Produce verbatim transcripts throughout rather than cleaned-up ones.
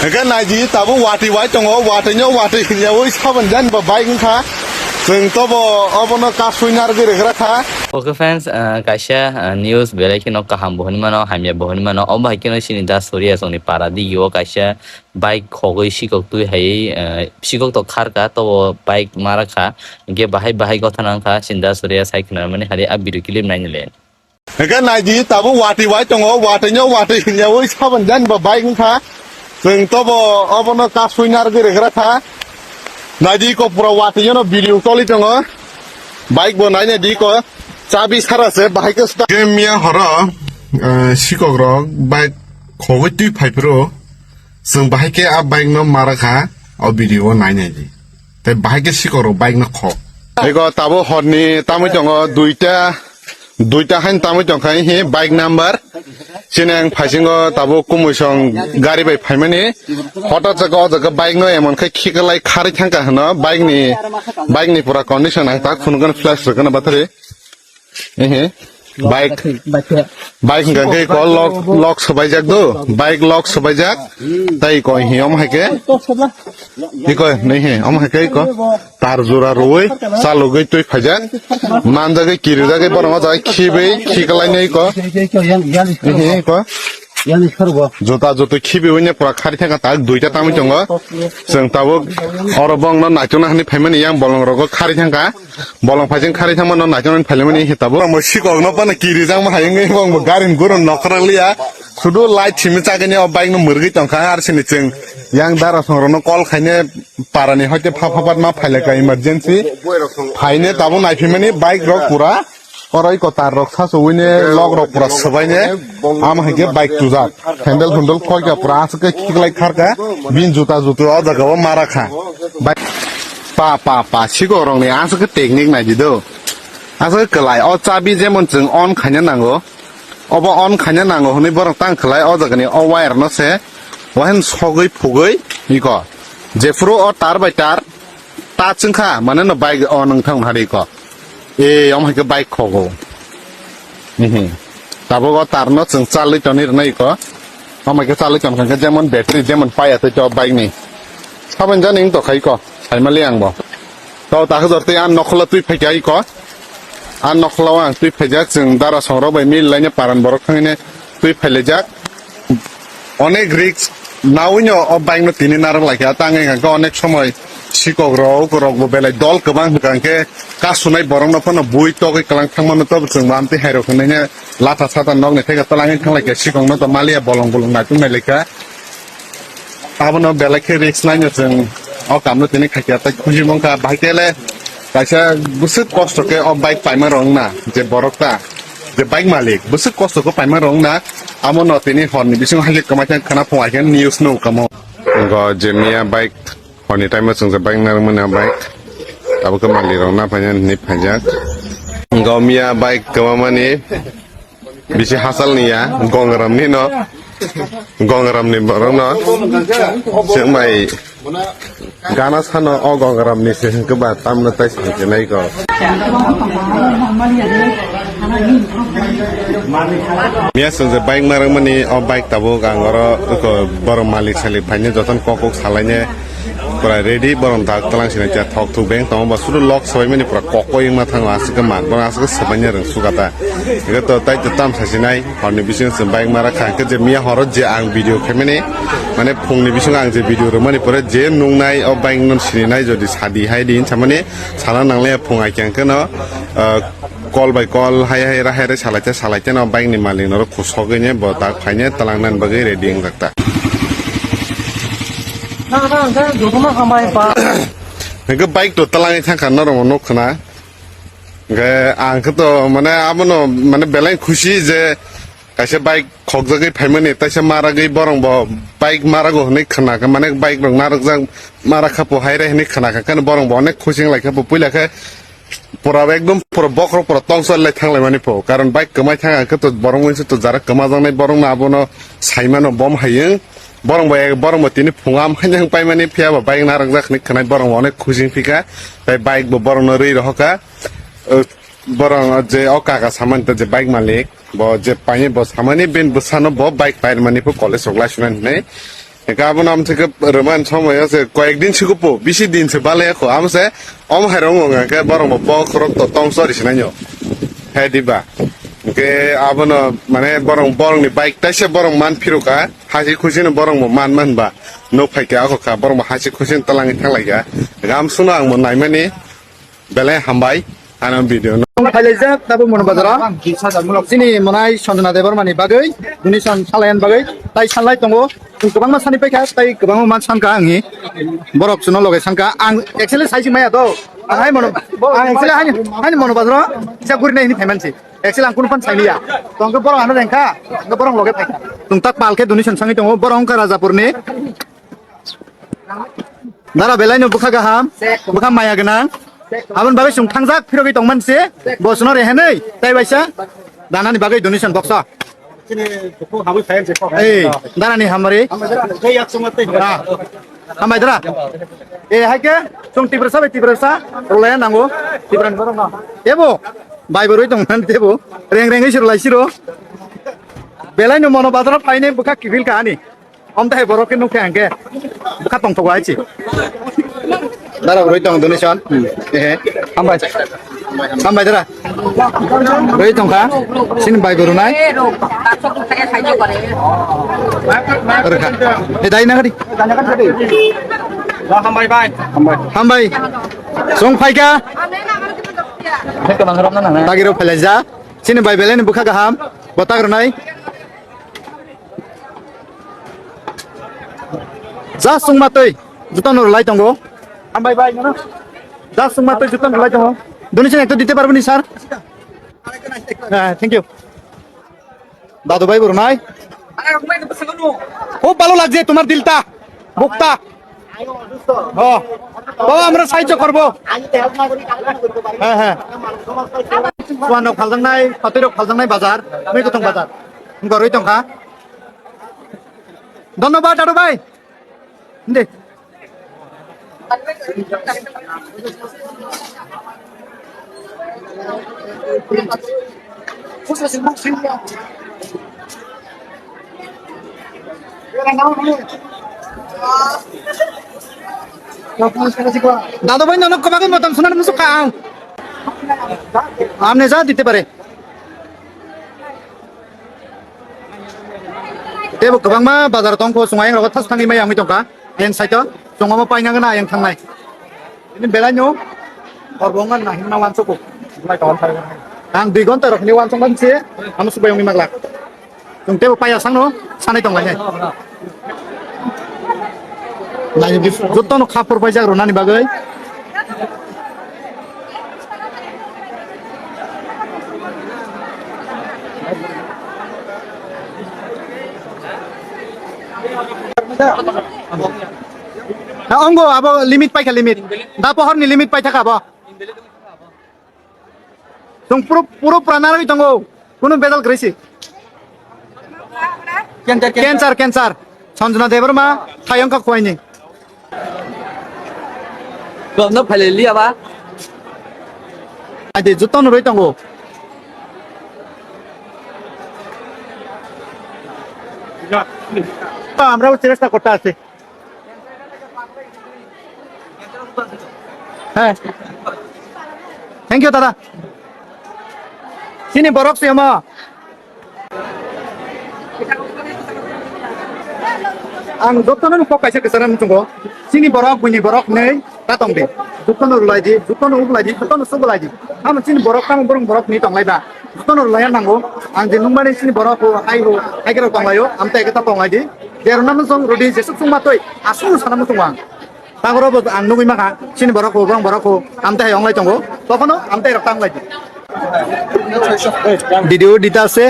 Hwnkhe naidi tabuk watwi bai tongo, watwino watwi hinyawi sabon jani bo bike wngkha. Chwng tobo obono kasui narwgwi rwgra kha. Okay friends, uh, kaisa, uh, news belai kheno kaham bo hwnwi mano, hamya bo hwnwi mano. Omo hai kheno chini da Surya chwngni para digio kaisa bike khogwi sikok twi hai, uh, sikok to kharka, tobo bike mara kha. Hwnkhe bahai bahai gotha nang kha, chini da Surya sai khna mani hari a video clip naini le. Hwnkhe naidi tabuk watwi bai tongo, watwino watwi hinyawi sabon jani bo bike wngkha. Chwng tobo obono kasui narwgwi rwgra kha. Naidi ko pura watwino video toli tongo. Bike bo naina di ko. Chabi sara se bahai khe sta-, miya horo, eh, sikok rok bike khogwi twi phai phuru. Chwng bahai khe a bike no mara kha. O video o naina di. Tei bahai khe sikok rok bike no khok. Ego tabuk horni tamwi tongo duita. Duita hain tamwi tongkha, he, bike number. Chini ang phaisingo tabuk Kumoisong gari bai phaimani. Hota jaga o jaga bike no emon khe khiklai kharwi thangkha hwno. Bike ni, bike ni pura condition ang tak phunukgwn flash rwgwno batari. Ehe. Bike, bike hwnkha khe ko lock, lock sobaijak do. Bike lock sobaijak. Tai ko he, omo hai khe. Iko, nei he, omo hai khe iko. Tar jora rwui, chalugwi twi phaijak. Manjagwi kirijagwi borok o jaga khibwi, khiklainai ko. Ehe, ko. Juta jutu khibiwi ne pura khari thangkha tak duita tamwi tongo. Chwng tabuk oro bongno naichukna hwnwi phaimani yang bolong rogo khari thangkha. Bolong phaising khari thangmano naichuknani phailaimani he tabuk. Omo sikokno phano kirijak ma hai wngwi bongbo garini guro nokhrok liya. Sudu light simi chagini o bike no mwrwgwi tongkha ar sini chwng yang dara songrokno call khaine parani hoite pha pha ma phailaka emergency. Phaine tabuk naiphimani bike rok pura. Oro iko tar rok sasu wine log rok pura swbaine. Ama hai khe bike tujak. Handle hundle khoika pura aswk khe khiklai kharka. Bin juta jutu o jaga o mara kha. Bike pa, pa, pa, sikok rokni aswk khe technique naidi do. Aswk khe kwlai. O chabi jemon chwng on khaina nango. Obo on khaina nango hwnwi borok tang khlai o jagani o wire no se wahen sogwi phugwi iko. Jephuru o tar bai tar ta chwngkha mane no bike o nwng thang hari iko. E, omo hai khe bike khogo. Mhm. Tabuk o tar no chwng chalwi tonwi rwnai iko. Omo hai khe chalwi tonkha khe jemon battery jemon paiya tei to bike ni. Saboni jani wng tokha iko. Saimali ang bo. To ta hwjor tei ang nokholo twi phaikha iko. A nokholo ang twi phaijak, chwng dara songrok bai mil laine paran borok thangine twi phailaijak. Onek risk nawino o bike no tini narwk laikha, tang wngkha khe onek somoi sikok rok, rok bo belai dol kwbang hwnkha khe kasunai borok no phano bui togwi kwlang thangmano to chwng bo amtwi hai rok hwnwi ne latha sata nok ni theka twlangwi thanglaikha, sikok no to maliya bolong bolong naituk nailaikha. Abono belai khe risk naino chwng o kamno tini khaikha, tei khuji mongkha, bahai khe le kaisa bwswk kosto khe o bike paima rok wngna, je borok ta, je bike malik bwswk kosto khe paima rok wngna, abono tini horni bisingo hai khe kwmai khe khwna phung hai khe news nukha mo. Go je miya bike horni time o chwng je bike narwkmani o bike abo khe malik rok na phaina hinwi phaijak. Go miya bike kwmamani. Bisi hachal ni ya, Gongram ni no, Gongram ni borok no, chwng bai gana sano o Gongram ni se hwnkhe ba tamno tai se hwnkhe nai ko. Miya chwng je bike narwkmani o bike tabuk ang oro eko borok malik salik phaine jotono kok kok salaine. Pura ready, borok dak tlang sini khe thok thuk beng tongo, bo suru lok sabai mani pura kok koi wngma thango, aswk khe mat, borok aswk khe sabai ni rwng suka ta. Ego to tai to tam sa sinai, horni bisingo chwng bike mara kha, hwnkhe je miya horo je ang video khaimani, mane phungni bisingo ang je video rwmani pore je nungnai o bike no sininai, jodi sadi hai di hinsamani sana nangle phung ai khe no, ah, call by call hai hai ra hai ra salai te salai te no bike ni malik no khusogwi ne bo dak phaine tlang nan bagwi ready wngjak ta. Hwnkhe bike to twlangwi thangkha norok nukkhwna. Hwnkhe ang khe to mane abono mane belai khusi je kaisa bike khokjagwi phaimani, taisa maragwi borok bo bike marago hwnwi khwnakha, mane bike rok narwkjak marakha po haire hwnwi khwnakha, kheno borok bo onek khusi wnglaikha po puila khe. Pura ekdom pura bokhorok pura tongsa lai thang lai mani po. Karon bike kwmai thang ang khe to borok wngse to jara kwma jang nai borok no abono sai mano bom hayung. Borok bo ek, borok bo tini phunga am haino pai mani phiya ba bike narwk jak ni khwnai borok bo onek khusi phika. Tai bike bo borok no rwi rohoka. Uh, borok je o kaka samani to je bike malik bo je pai bo samani ben bwsano bo bike pai mani po college rok lai sunan hinai. Hingke abono amtwkhe rwmani somoi o se koyek din sikupo, bisi din se balai kho. Amo se omo hai rok wng khe borok bo bok rok to tong chori sinai no. Hai diba? Hingke abono mane borok, borokni bike taisa borok man phiru kha, hasi khusi no borok bo man man ba. Nuk phai kha, ako kha, borok bo hasi khusi no twlangwi thang lai kha. Gam suno ang bo naimani. Belai hambai, ano video no. Phailaijak, tabuk Mono Bazar o. Chini monai Sanjana Debbarma ni bagwi, donation salayan bagwi, tai salai tongo. Chwng kwbangma sani paikha, tai kwbangma man sankha ang hi. Borok chwngno loge sankha. Ang actually saisi maya do. Ang hai Mono, ang actually haini, haini Mono Bazar o kisa guri nai hini phaimansi. Actually ang kunu phan sailiya. Tongkhe borok ano rengkha, tongkhe borok loge phaikha. Chwng tak palkhe donation sangwi tongo, borok wngkha Rajapur ni. Dara belai no bwkha gaham, bwkha maya gwnang. Aboni bagwi chwng thangjak phirogwi tongmani se, bosno rehenwi, tai baisa danani bagwi donation box o. Chini bukhuk habwi phai se kok. Ei, darani hamari. Tei yak suma tei. Ah, hambai dara. E, hai khe, chwng Tiprasa bai Tiprasa, rwlaiya nango. Tipra ni borok no. Ebo, bai bo rwi tong nani tebo. Reng rengwi se rwlai siro. Belai no Mono Bazar o phainai bwkha kiphil ka ani. Om tai borok khe nukhe hangkhe bwkha tongthogo hai se. Dara rwi tong donation. Hmm. Ehe. Hambai. Hambai dara. Rwi tongkha. Sini bai bo rwnai. Rwkha. E dai na gadi. Hambai bai. Hambai. Hambai. Song phaikha. Tagiro phailai ja. Sini bai belai ni bwkha gaham. Botak rwnai. Ja sungma twi, juta no rwlai tongo. Hambai bai, no? Ja sungma twi, juta no rwlai tongo. Donation ekta dite parbo ni, sir? হ্যাঁ, thank you. দাদু ভাই বড় নাই। খুব ভালো লাগছে তোমার দিলটা, বুকটা। ও, বাবা, আমরা সাহায্য করব। হ্যাঁ, হ্যাঁ। Chuan rok phaljaknai, patwi rok phaljaknai bazar, mui kwthwng bazar. Gorwi tongkha. Dhonnobad, dadu bhai. Hindi. Dadu bhai, nono kwbangwi motom sunani muchukha ang. Amne ja dite pare. Tebo kwbangma bazar tongkho, chwng ayang rogo thas thangwi mai yangwi tongkha. Ayang side o chwng omo paina gana ayang thangnai. Ini belai no korbo wngkha na himna wansukgo. Ang dui ghonta rokni wansuk manse amo subai wngwi maglak. Chwng tebo paya sangno sanai tonglainai. Nai jotono khapor paijak rwnani bagwi. Ha, ongo abo limit paikha, limit. Da pohorni limit paithaka abo. Chwng puro, puro pura narwgwi tongo. Kunu bedal kwrwi si. Cancer, cancer. Cancer, cancer. Sanjana Debbarma, thayong kha khuaini. Gomno phailai liya ba? Adi juto no rwi tongo. আমরাও চেষ্টা করতে আছি। হ্যাঁ। Thank you, dada. Chini borok se omo. Ang jotono kok kaisa kwcharo muchungo. Chini borok, buini borok nei ta tong di. Jotono rwlai di, jotono ublai di, jotono sublai di. Amo chini borok tamo borok borok ni tong lai ba. Jotono rwlaiya nango. Ang je nungmani chini borok ho, hai ho, hai khe rok tong lai o. Am tai khe ta tong lai di. Derona muchung rwdi, jesuk chungma twi. Asuk sana muchungo ang. Tagoro bo ang nugwi mankha, chini borok bo, borok bo, amtai hai onglai tongo, tokhono amtai rok tanglai di. Video dita ase.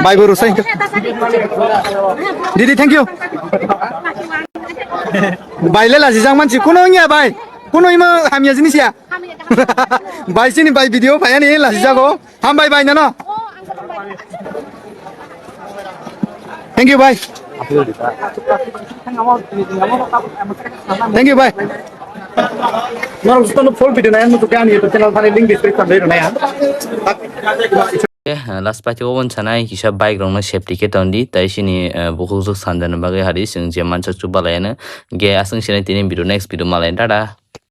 Bai bo rwsai. Didi, thank you. Bai le lajijak mansi, kuno wngya bai, kuno imo hamya jinis ya. Bai chini bai video phaiya ni lajijago. Hambai bai nono. Thank you bai. Thank you bai. Norok jotono full video nai ang muchukha ani YouTube channel thani link description dai rwnai ang. Last paithago wngsanai kisa bike rokno safety khe tondi, tai sini bukhuk swk sanjani bagwi hari chwng je mansak chubalaiano. Ge aswk sinai tini video, next video malai, tata.